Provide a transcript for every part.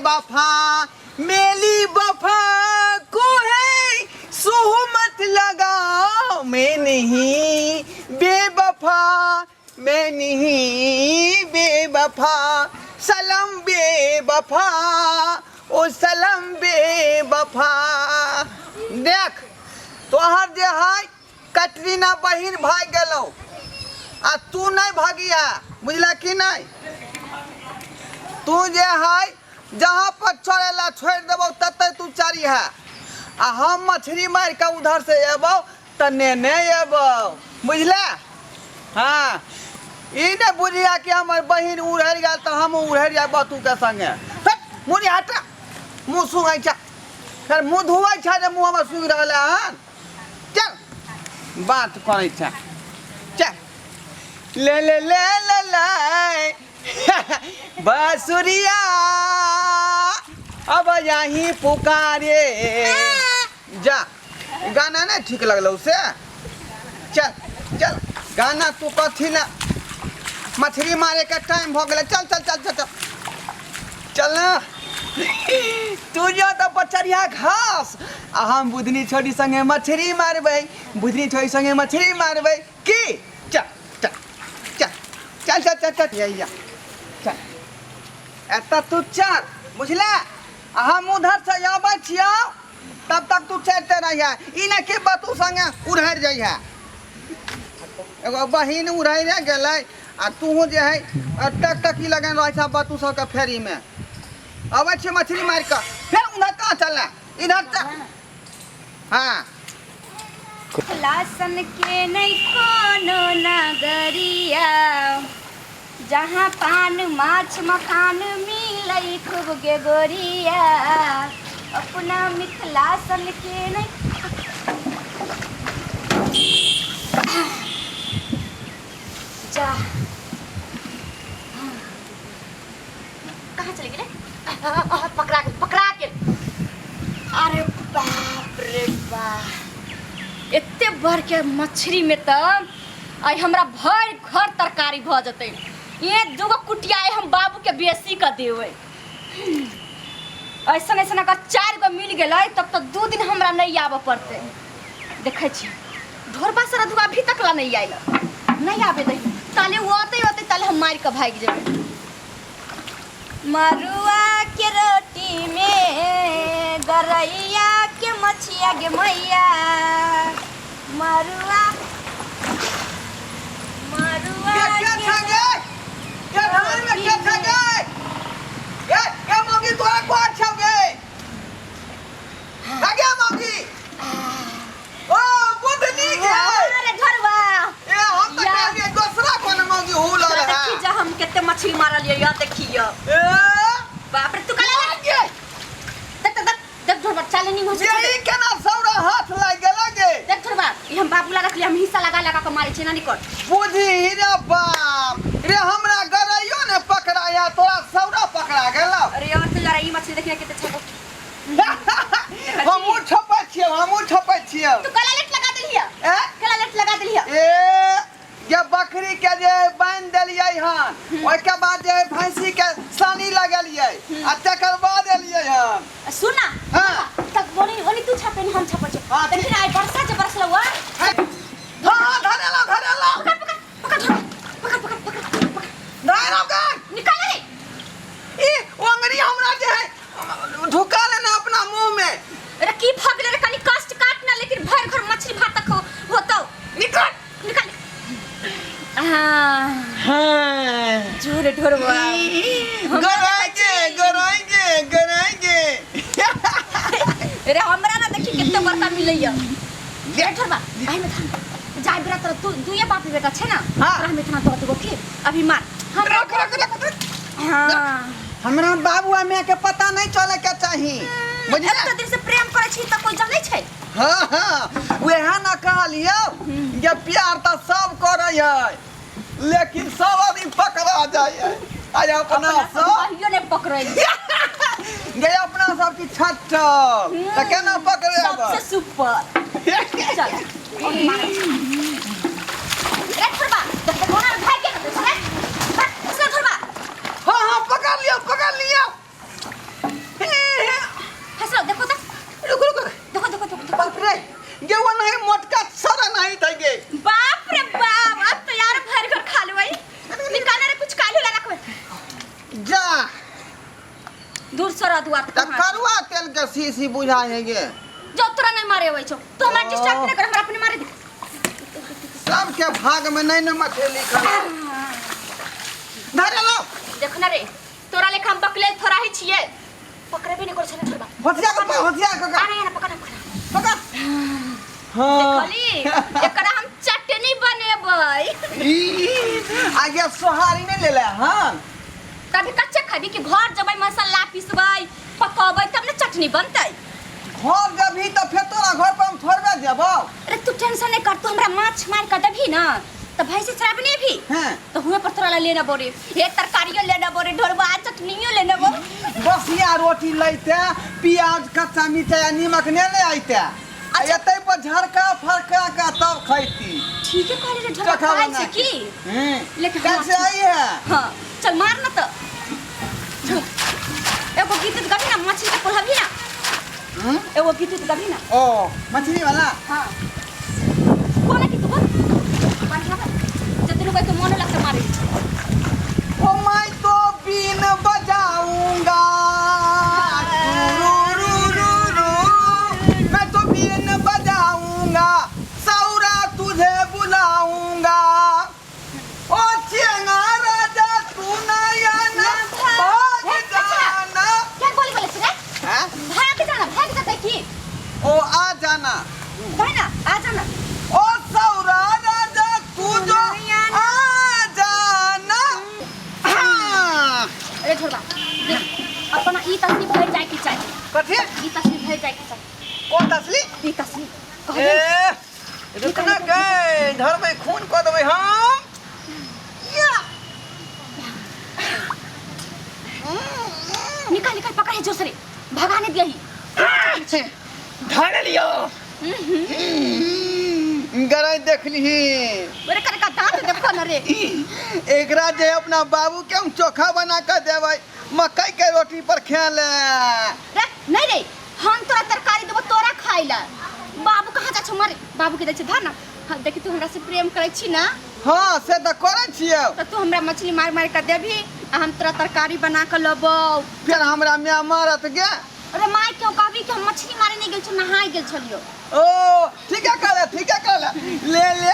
बेवफा मेली वफा को है सोहमत लगाओ, मैं नहीं बेवफा, मैं नहीं बेवफा, सलाम बेवफा, ओ सलाम बेवफा। देख तोहर जे है कटरीना बहिन भाग गेलौ आ तू नहीं भागिया, बुझला कि नहीं? तू जे है जहाँ पर चढ़ेला छोड़ देबौ तते तू चढ़ी है, आ हम मछली मार के उधर से एबौ तऽ नेने एबौ, बुझला? हाँ, ई नहि बुझिया कि हमर बहिन उड़हरि गेल तऽ हम उड़हरि जायब तू के संगे। मुड़ी हटा, मुँह सुंघै छै, फेर मुँह धोअै छै जे मुँह हमर सुंघि रहल हन। चल बात करै छै, चल ले ले ले ले ले बसुरिया अब यही पुकारे जा। गाना नहीं ठीक लगल से? चल चल गाना तू कथी ना, मछली मारे के टाइम भ गेलै। चल चल चल चल चल चल ना तू जो तो पचरिया घास आ हम बुधनी छोड़ी संगे मछली मारबै, बुधनी छोड़ी संगे मछली मारबै की? चल चल चल चल चल चल चल यही चल एतऽ तू चल, बुझले? आ हम उधर से आबै छियौ तब तक तू चढ़ते रहिए, ई नहि कि बतू संगे उड़हरि जइहे। एगो बहिन उड़हरि गेलै आ तू जे है टक टकी लगेने रहै छ बतू सबके फेरीमे। अबै छियै मछली मारि कऽ, फेर उधर कहाँ चलना, इधर चल। हाँ लासन के नहीं कोनो नगरिया, जहाँ पान माछ मखान मिलै खूब गे गोरिया, अपना मिथिला सन के नहीं। जा कहाँ चले गेलै? पकड़ा गेल, पकड़ा गेल। अरे बाप रे बाप, एते बड़ के मछली में तऽ आइ हमरा भरि घर तरकारी भऽ जेतै। ये दूगो कुटिया आइ हम बाबू के बेसी कऽ देबै। ऐसन ऐसन अगर चारि गो मिल गेलै तब तऽ 2 दिन हमरा नहि आबऽ पड़तै। देखै छी ढोरबा सारा धुआ अभी तक ला नहीं आयल, नहीं आबे दही, ताले वो अतै अतै ताले हम मारि कऽ भागि जेबै। मरुआ के रोटी में गरैया के मछिया गे मैया, मरुआ मरुआ के के के छा गे? के धान में के छा गे? के के मौगी तोरा कोन छौ गे? आगे मौगी। ओ बुधनी गे। अरे घरवा। ए हम त या। कहलिए दोसरा कोन मौगी हुल तोरा रहा। देखी जा हम कते मछली मारलियै या देखियो। ए बाप रे तू कला गे। देख देख देख ढोरबा चाले नहीं हो छै। ये ई केना सौरा हाथ लागि गेल गे? देख ढोरबा ई हम बाबू ला रखली, हम हिस्सा लगा लगा के मारै छी ना निकल। बुझी रे बाप रे, हमरा गरैयो ने पकड़ाया तोरा सौरा पकड़ा गेल। अरे यार तो जरा ई मछली देखिए कते छै। हमहूँ छपै छियै, हमहूँ छपै छियै। तू कला लेट लगा देलियै? ए कला लेट लगा देलियै? ए ये बकरी के जे बान्हि देलियै हन, ओहिके बाद जे भैंसी के सानी लगेलियै आ तकर बाद एलियै हन। सुन ना। हाँ। तक बोली ओनी तू छापे नहीं हम छापै छियै। हाँ, देखी ना आइ वर्षा जे बरसलौ आ। हाँ हाँ धरेला धरेला। पकड़ पकड़ पकड़ पकड़ पकड़ पकड़ पकड़ धरेला गे। निकाल रे। ई ओंगरी हमरा जे है ढुका लेना अपना मुंह में। अरे की भऽ गेलै रे, कनी कष्ट काट ना, लेकिन भरि घर मछली भात तक होतौ। निकल निकल। हाँ हाँ जोरे ढोरवा गराएंगे गराएंगे गराएंगे। अरे हमरा ना देखी कितना बड़का मिलैया। रे ढोरवा आई में थाम जाय बेरा तोरा तू दुइये बाप बेटा छै ना। हाँ। तोरा हम इतना दऽ देबो की अभी मार हम। रख रख रख रख। हाँ हमरा बाबू आ माय के पता नहीं चले के चाही, बुझले? एते दिन से प्रेम करै छी तऽ कोई जानै छै? हाँ हाँ वएह ना कहलियौ जे प्यार तऽ सब करै है लेकिन सब आदमी पकड़ा जाइ है। आइ अपना अपना सब सब कहियो नहि पकड़ै। गे अपना सब की छठ तऽ केना पकड़ेब? सबसे सुपर। चल और मारै छी। रे छोड़बा देख देख कोना भाग गेल रे। भाग, चल छोड़बा। हाँ हाँ पकड़ लियो पकड़ लियो। दूर सर दुआ त करुआ तेल के शीशी बुझाय है गे। जो तोरा नहीं मारे अबै छौ तो हमरा डिस्टर्ब नहीं कर, हमरा अपने मारे दे। सबके भाग में नहीं न मछली लिखल धरे लो। देख ना रे, तोरा लेखा हम बकले थोड़ा ही छिए, पकड़ेबे नहीं कर छले छोड़बा। होशियार के होशियार के आना आना, पकड़ पकड़ पकड़। हाँ। देखली, एकरा हम चटनी बनेबै। ई, आगे सोहारी नहीं ले ले। हाँ, तभी कच्चे खाबी कि घर जबै मसाला पिसबै पकबै तब ने चटनी बनतै। घर जबही तो फिर तोरा घर पर हम थोड़बे जेबौ। अरे तू टेंशन नहीं कर, तू हमरा माछ मार के देबही ना त भैंसी चराबे नहीं भी। हैं। तो हुए पर तोरा ला लेना बोरे, हे तरकारियो लेना बोरे ढोरबा चटनियो लेना बोरे। बसिया रोटी लैते, प्याज कच्चा मिर्चाई आ नीमक ने ले आइते, आ एतै पर झरका फरका का तब खैती। ठीक है कहले रे, ढोरबा चोखा खाइ बना छै के। की? लेकिन हम कैसे आई है? हाँ चल मार ना तो एगो गीत गभी ना, मछली के पोलहबी ना। एगो गीत गभी ना। ओ मछली वाला? हाँ कोना गीत बोल बढ़िया बा, जतनु गई तो मन लगता मारे। ओ मैं तो बीन बजाऊंगा, रू रू रू रू, मैं तो बीन बजाऊंगा, सौरा तुझे बुलाऊंगा, ओ चेंगा राजा तू ना आना भाग जाना। क्या बोली बोले छे रे? हैं? भाग जाना, भाग जाते की? ओ आ जाना। कहे ना आ जाना। ओ सौरा राजा तू जो आ जाना। हाँ। अरे छोड़बा, देख अपना ई तस्वीर भर जाए के चाही। कथी? ई तस्वीर भर जाए के चाही। कौन तसली? ई तस्वीर कहबे। ए रुकना के घर में खून कऽ देबै हम। या। निकाल निकाल, पकड़ है जोर से रे, भगाने दिया ही। धर लियो। गरई देख लीही। अरे कर का दांत देखो ना रे। एकरा जे अपना बाबू के हम चोखा बना के देबै, मकई के रोटी पर खा ले। रे नहीं रे, हम तोरा तरकारी देबो तोरा खाइ ला। बाबू कहाँ जा छौ मारे, बाबू के दै छै धर ना। हाँ देखी, तू हमरा से प्रेम करै छी ना? हाँ से तऽ करै छियै। तऽ तू हमरा मछली मार मार के देबही आ हम तोरा तरकारी बना के लबौ। फिर हमरा माय मारत गे। अरे माय क्यों कहबी कि हम मछली मारे नहीं गेल छौ, नहाय गेल छलियो। ओ ठीक है कहले, ठीक है कहले, ले ले।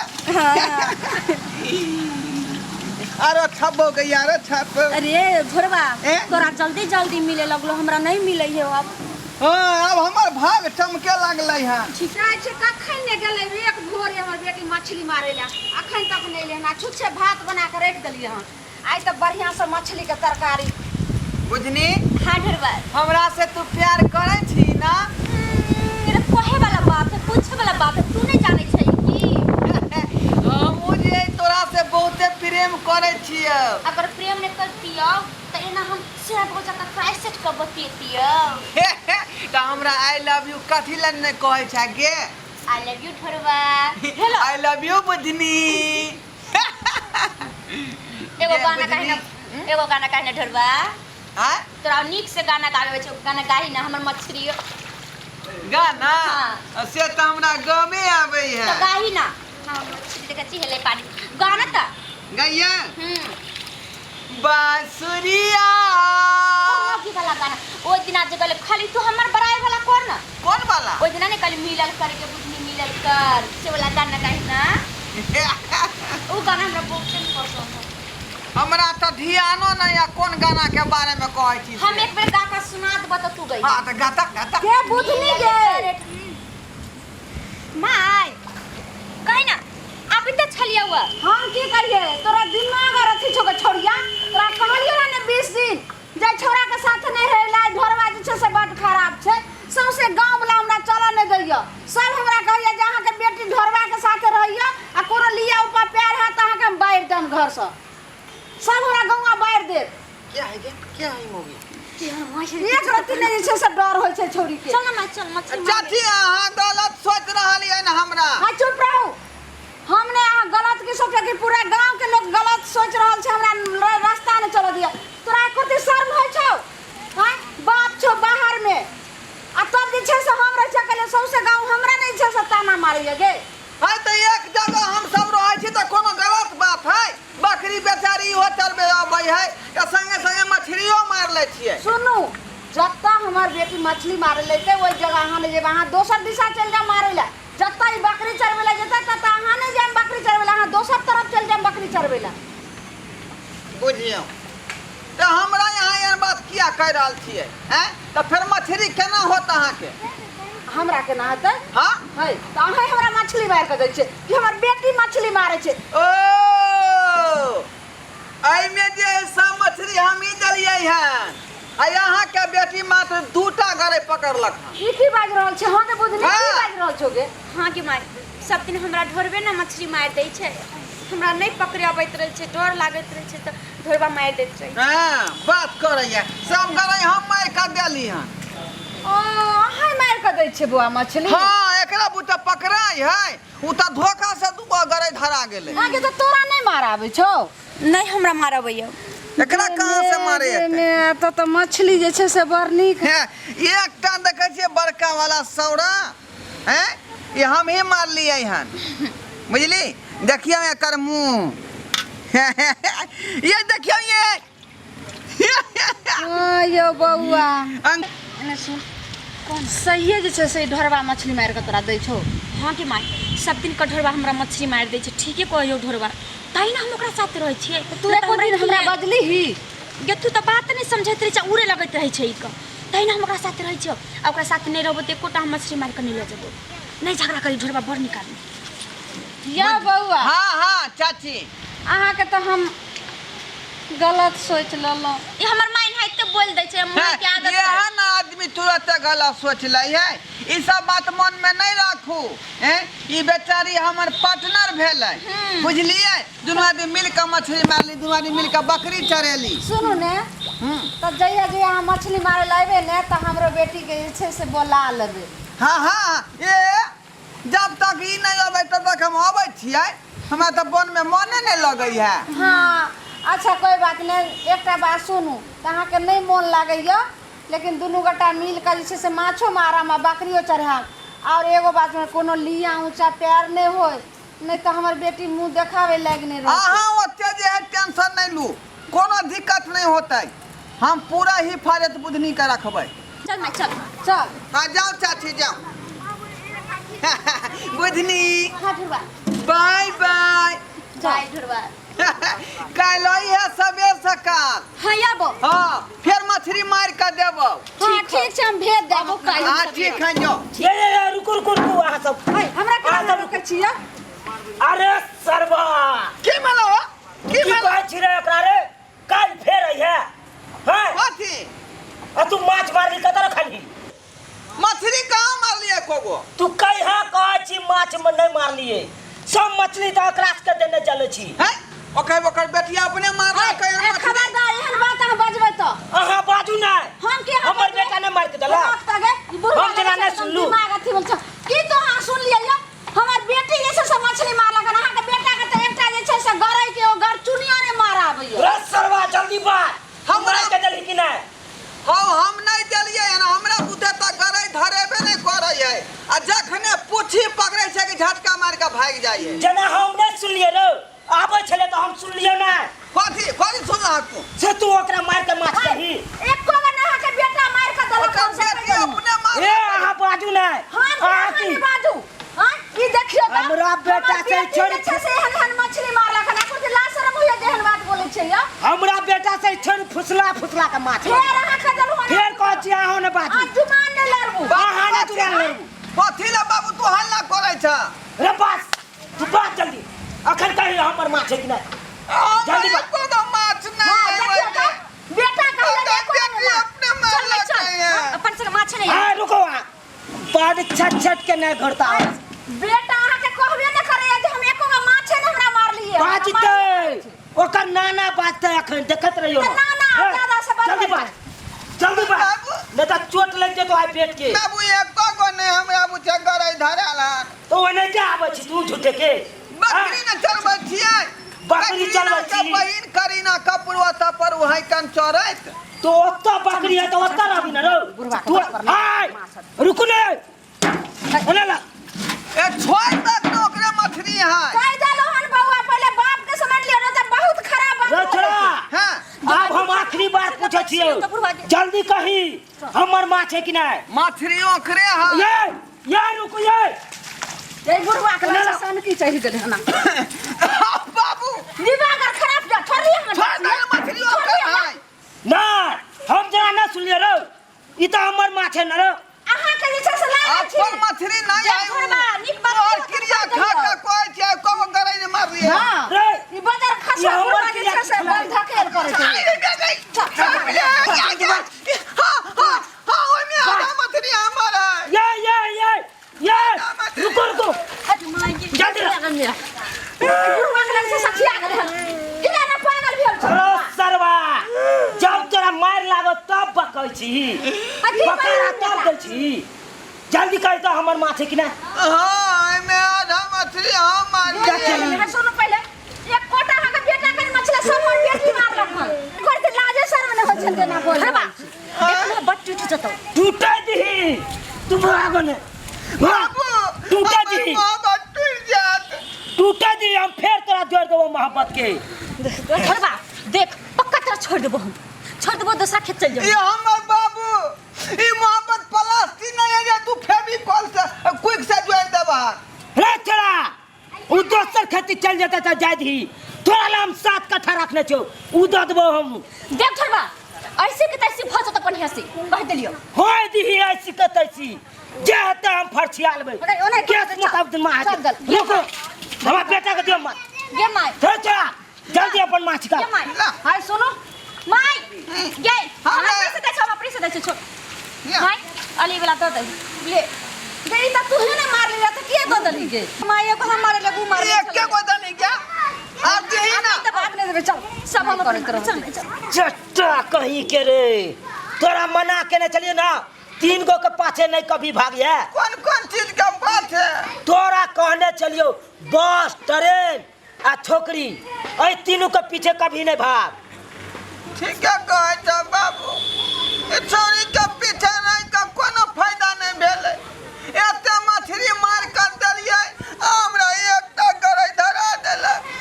अरे छपो गई, अरे छप। अरे भोरवा, ए? तोरा जल्दी जल्दी मिले लगलो, हमरा नहीं मिले है अब। हाँ अब हमर भाग चमके लगलै हन। ठीक जाइ छै कखन ने गेलै एक भोरे हमर बेटी मछली मारै लए, अखन तक नहि एलै हन। आ छुच्छे भात बना कऽ राखि देलियै हन। आइ तऽ बढ़िआँ सँ मछलीके तरकारी। बुझनी? हाँ ढोरबा। हमरा से तू प्यार करै छी ना? अरे कहे वाला बात है, पूछे वाला बात है, तू नहीं जाने छै की? हमहूँ जे तोरा से बहुते प्रेम करै छियै। अगर प्रेम नहीं करतियो तो एना हम से बहुत ज्यादा क्राइसिस के बतियतियो। तऽ हमरा I love you कथी लए नहि कहै छै गे? I love you ढोरबा। Hello. I love you Budhni. एगो गे, गाना काहे ना, बुधनी। एगो गाना काहे ना ढोरबा? आँय? तोरा नीक से गाना गाबे छै, गाना गाही ना हमर मछली। गाना? हाँ। से तऽ हमरा गमे आबै है। तो गाही ना। हाँ मछली देखै छी हेले पानी। गाना तऽ। गैया? बांसुरिया। की वाला गाना ओइ दिना जे गेलै, खाली तू हमर बड़ाई वाला कर ना। कौन वाला? ओइ दिना ने खाली मिलल करके बुझनी मिलल कर से वाला गाना गाही ना। उ गाना हमरा बहुत पसंद है। हमरा तऽ ध्यानो नहीं है कौन गाना के बारे में कहै छी। हम एक बेर गा के सुना देबो तऽ तू गई। हाँ तऽ गाता गाता। के बुझनी गे? माय कही ना, अभी तऽ छलियै हुआ। हम की करिए, तोरा दिमाग और अथी छौ छोड़िया। तोरा कहलियो ना ने 20 दिन जे छोरा के साथ नहीं रहला, घरवा जे छै से बड खराब छै, सौंसे गांव वाला हमरा चलऽ नहीं दैया। सब हमरा कहैया जे अहाँके बेटी ढोरवा के साथ रहैया आ कोनो लिया ऊपर प्यार है तऽ अहाँके हम बारि देम घर सँ। सब हमरा गौवा बारि देत। क्या है गे? क्या है मोगी? एक रत्ती नहि जे छै से डर होइ छै छौड़ी के। चल ना माय, चल मछली मार चाची अहाँ गलत सोच रहलियै ने हमरा। हाँ चुप रहू, हम ने अहाँ गलत की सोचे कि पूरा गांव के लोग गलत सोच रहल छै, हमरा रास्ता नहि चलऽ दिअ। तोरा एको रत्ती शर्म होइ छौ? हाँ बाप छौ बाहर में आ तब जे छै से हम रहै छियै अकेले, सौंसे गांव हमरा नहि छै से ताना मारैया गे। है तऽ एक जगह हम सब रहै छी तऽ कोनो गलत बात है? बकरी बेचारी इहो चरबे अबै है तऽ संगे संगे मछलियो मारि लै छियै। सुनू, जा हमर बेटी मछली मारे लए जेतै ओहि जगह अहाँ नहि जेबै, अहाँ दोसर दिशा चलि जाउ मारै लए। जतऽ ई बकरी चरबै लए जेतै ततऽ अहाँ नहि जायब बकरी चरबै लए, अहाँ दोसर तरफ चलि जायब बकरी चरबै लए। बुझियौ तऽ हमरा यहाँ एहन बात किया कहि रहल छियै? आँय, तऽ फेर मछली केना होत अहाँके? हमरा केना हेतै? हाँ। है तऽ अहें हमरा मछली मारि कऽ दै छियै कि हमर बेटी मछली मारै छै? ओ एहिमे जे है सब मछली हमही देलियै हन आ अहाँके बेटी मात्र दूटा गरै पकड़लक हन। ई की बाजि रहल छै? हँ गे बुधनी, की हाँ। बाजि रहल छौ गे? हाँ गे माय, सब दिन हमरा ढोरबे ने मछली मारि दै छै, हमरा नहि पकड़े अबैत रहै छै, डर लागैत रहै छै तऽ ढोरबा मारि दैत रहै छै। हाँ, बात करैया सब गरै हम मारि कऽ देली हन। ओ अहाँ मारि कऽ दै छियै बौआ मछली? हाँ, एकरा बुते पकड़ाइ है, उ तऽ धोखा से दूगो गरै धरा गेलै। हाँ गे, तऽ तोरा नहि मार आबै छौ? नहि हमरा मार अबैया। एकरा कहाँ से मारे एतै? मे तऽ मछली जे छै से बड़ नीक। हे, एकटा देखै छियै बड़का वाला सौरा, हैं, ई हमही मारलियै हन, बुझली? देखियौ एकर मुँह, ये देखियौ ये। हाँ यौ बौआ, अंग- एने सुन, कोन सहिए जे छै से ई ढोरबा मछली मारि कऽ तोरा दै छौ? हाँ के माय, सब दिन कठोरबा हमरा मछली मारि दै छै। ठीके कहियौ ढोरबा, तही ने हम ओकरा साथ रहै छियै। तू एको दिन हमरा बजली ही? गे तू तऽ बात नहि समझैत रहै छै, उड़े लगैत रहै छै ई के, तही ने हम ओकरा साथ रहै छियौ। आ ओकरा साथ नहि रहबो तऽ एकोटा हम मछली मारि कऽ नहि लऽ जेबो। नहि झगड़ा करी, ढोरबा बड़ नीक आदमी। यौ बौआ। हाँ हाँ चाची। अहाँके तऽ हम गलत सोचि लेलहुँ। ई हमर माय एनाहिते बोलि दै छै, माय के आदत है। एहन आदमी तुरंत गलत सोच लै है, ई सब बात मन में नहीं राखू। हैं, ई बेचारी हमर पार्टनर भेलै, बुझलियै? दुनू आदमी मिल कऽ मछली मारली, दुनू आदमी मिल कऽ बकरी चरेली। सुनू ने, तऽ जहिया जहिया अहाँ मछली मारै लए अयबै ने तऽ हमरो बेटीके जे छै से बोला लेबै। हाँ हाँ, ए जब तक ई नहीं अबै तब तक हम अबै छियै, हमरा तऽ वन में मने नहीं लगै है। हाँ अच्छा कोई बात नहीं। एकटा बात सुनू, तऽ अहाँके नहि मोन लागैया, लेकिन दुनू गोटा मिल कऽ जे छै से माछो मारब आ बकरियो चढ़ायब। आओर एगो बात, कोनो लिया ऊँचा पैर नहि होय, नहि तऽ हमर बेटी मुँह देखाबै लायक नहि रहतै। अहाँ ओते जे है टेंशन नहीं लू, कोनो दिक्कत नहीं होतै, हम पूरा हिफाजत बुधनी के रखबै। चल माय चल। चल। हाँ जाओ चाची जाओ। बुधनी। हाँ ढोरबा। बाय बाय। बाय ढोरबा। काल्हि है सबेर सकाल। हाँ आबो। हाँ फिर मछली मार के देबो। हाँ ठीक छै, हम भेज देब। आबो काल्हि। हाँ ठीक है जो। ये ये ये रुकू रुकू रुकू अहाँ सब। है, हमरा अहाँ केना सब रोकै छियै? अरे सरवा की भेलो हो? की की भेलो? कहै छी रे ओकरा रे? काल्हि फेर अइहे। हैं? कथी? आ तू माछ मारली कतऽ रखलही? मछली कहाँ मारलियै एको गो? तू कहिया कहै छी माछ में नहीं मारलिए, सब मछली तऽ ओकरा सबके देने चलै छी। हैं? ओकर ओकर बेटिया अपने मारलकै ए, खबरदार एहन बात अहाँ बजबै तऽ। अहाँ बाजू नहि। हम की अहाँ हमर बजबै? बेटा नहि मारि के देलक। दिमाग तऽ गे, ई बुढ़वा हम जेना नहि एकदम सुनलहुँ। दिमाग अथी भेल छौ। की तो अहाँ सुनलियै यौ? हमर बेटी जे छै से मछली मारलक हन, अहाँके बेटा के तऽ एकटा जे छै से गरई के ओ गरचुनियो नहि मार आबैया। रे सरवा जल्दी बाज। हमरा- मारि के देलही कि नहि? हौ हम नहि देलियै हन, हमरा बुते तऽ गरई धरेबे नहि करै है, आ जखने पूछी पकड़ै छै कि झटका मारि कऽ भागि जाइ है। जेना हम नहि सुनलियै रौ, आबै छलै तऽ हम सुनलियै नहि। कथी कथी सुनलहक तू? से तू ओकरा मारि के माछ दही। एको गो नहि अहाँके बेटा मारि कऽ देलक ओकर हन से बेटी कहियौ। अपने मार ए अहाँ बाजू नहि। हम अहाँ अहाँ की? नहि बाजू। हाँ ई देखियौ तऽ हमरा बेटा हमर से बेटी छोड़ि जे छै से एहन एहन मछली मारलक हन, आखिर लाज शरम होइया जे एहन बात बोलै छै यौ? हमरा बेटा से छोड़ि फुसला फुसला के माछ। फेर अहाँ के देलहुँ हन। फेर कहै छी अहाँ ने बाजू। अहाँ जुबान नहि लड़बू। अहाँ ने जुबान लड़बू। कथी लए बाबू तू हल्ला करै छ? रे बस तू बाज जल्दी, अखन कही हमर माछ है कि नहि? जल्दी बाज। एको गो माछ नहि हाँ, है देखियौ ओहिमे। तऽ, बेटा कहलक ओकर एको गो बेटी माछ। अपने मारलकै चल हन। अपन सबके माछ नहि है। हाँ रुको, अहाँ बड छट छट के नहीं घुरता। बेटा अहाँके कहबे नहि करैया जे हम एको गो माछे नहि हमरा मारलियै। बाजतै ओकर नाना बाजतै, अखन देखैत रहियौ। तऽ नाना हे, दादा से बाजबै। जल्दी बाज जल्दी बाज, बाबू। नहीं तऽ चोट लागि जेतौ आइ पेट के। बाबू एको गो नहि हमरा बुझे गरई धरल हन। तो ओने के आबै छी तू झूठे के? बकरी ने चरबै छियै। बकरी चरबै के छी। बहिन करीना कपूर ओतऽ पर वही कन चरैत। तो ओतऽ बकरी है तऽ ओतऽ रहबी ने रौ। बुढ़वा के तू बात पर नहि हाय रुकू ने, ओने ला। ए छोड़ तक ने ओकरे मछली है। कहि देलहुँ हन बौआ, पहिले बाप के समझ लियौ ने तऽ बहुत खराब बात रे भऽ छोड़ा। जेतै। हाँ आब हम आखिरी बार पूछै छियौ, जल्दी कही। हम हमर माछ है कि नहीं? मछली ओकरे है। ये ये रुको ये। ए बुढ़वा के लगे सन की चढ़ि गेलै हना। बाबू दिमाग आर खराब जा छोड़ दिया हमर। छोड़ दे, मछली ओकरे है। ना हम जरा ना सुनलिए रो, ई तो हमर माछ है ना रो। अहाँ के जे छै से लागल छी। अपन मछली नहीं जे आई। घरबा नीक बात और नहीं क्रिया होतै खा कहियो। के कोई छै को गरै ने मार रही है। हाँ। रे ई बजार ई खसुआ हमर बुढ़वा जे क्रिया छै से खिलाड़ी। बड़ धकेल करै छै। आई रे गई। हां हां हां, ओय में आधा मछली हमर है। ये ये ये ये रुको रुको, जल्दी रा। बुढ़वा के लगे से सखिया गेलै हन। किला ना पागल भेल छौ। अरे सरवा, जब तोरा मार लागो तब बकै छी, अथी बकरा मार तब दै छी। जल्दी कह तो हमर माछ है कि ना? हां, एमे आधा मछली हम मार। है सुनू पहिले, एक कोटा अहाँ के बेटा के मछली सब हमर बेटी मारलक हन। घर के लाजे शर्म नहि होइ छल तेना बोल। घरबा देखना बड टूट जतौ। टूटे दही तू भागो ने। बाबू टूटे हमर दही। मोहब्बत टूट जात। टूटे दही, हम फेर तोरा जोड़ देबो मोहब्बत के। घरबा देख पक्का तोरा छोड़ देबो, हम छोड़ देबो, दोसरा खेत चल ये जेबो। हमर बाबू ई मोहब्बत प्लास्टिक नहीं है जे तू फेविकॉल से क्विक से जोड़ देबा। रे चला उ दोसर खेती चल जेता त जाय दही, तोरा ला हम 7 कट्ठा रखने छौ, उ दऽ देबो हम। देख छोड़बा ऐसे के तैसे भऽ जतौ बढ़िया से कह देलियो। होय दही ऐसी के तैसी, जे हेतै हम फरछिया लेबै। अरे, ओना केस चल, मुताबिक माँ चल, चल। रुको, हमरा बेटा के दियो माछ। गे my. चल चला जल्दी अपन माछ का। गे my. ला। हाय सुनू। My गे। हाँ, हम ले। अपने से दै छौ, हम अपने से दै छौ, छोड़। या। My अली वाला दऽ दे ले। गे ई त तूहे ने मारली रह त किया दऽ देलही गे? माय एगो हम मारे लगू मारे। ये के को दनी क्या आप दही ना। तब आप नहीं देबै, चल सब हम करैत अपने रहू। चल चल। चट्टा कहीं के रे, तोरा मना केने चलिए ना, 3 गो के पाछे नहीं कभी भागिए। कौन कौन चीज का बात है? तोरा कहने चलियो बस ट्रेन आ छोकरी, ऐ तीनों के पीछे कभी नहीं भाग। ठीक है कहे छ बाबू, ए छोरी के पीछे रह के कोनो फायदा नहीं भेलै। एते मछली मार कर देलियै, हमरा एकटा गरै धरा देलक।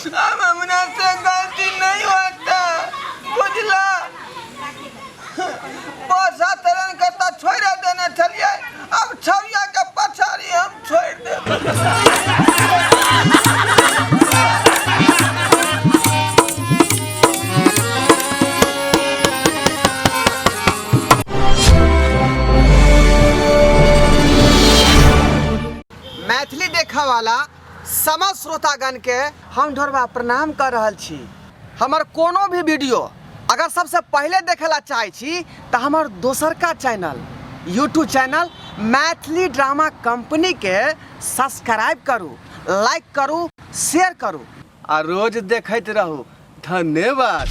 अब हमरा से गलती नहीं होता बुझला। बस ट्रेन के तो छोड़ देने छलियै, अब छौया के पछाड़ी हम छोड़ देब। मैथिली देखा वाला समस्त श्रोतागण के हम ढोरबा प्रणाम कर रहल छी। हमर कोनो भी वीडियो अगर सबसे पहले देखेला चाहे छी तो हमर दोसरका channel YouTube channel Maithili drama company के सब्सक्राइब करू, लाइक करू, शेयर करू आ रोज देखैत रहू। धन्यवाद।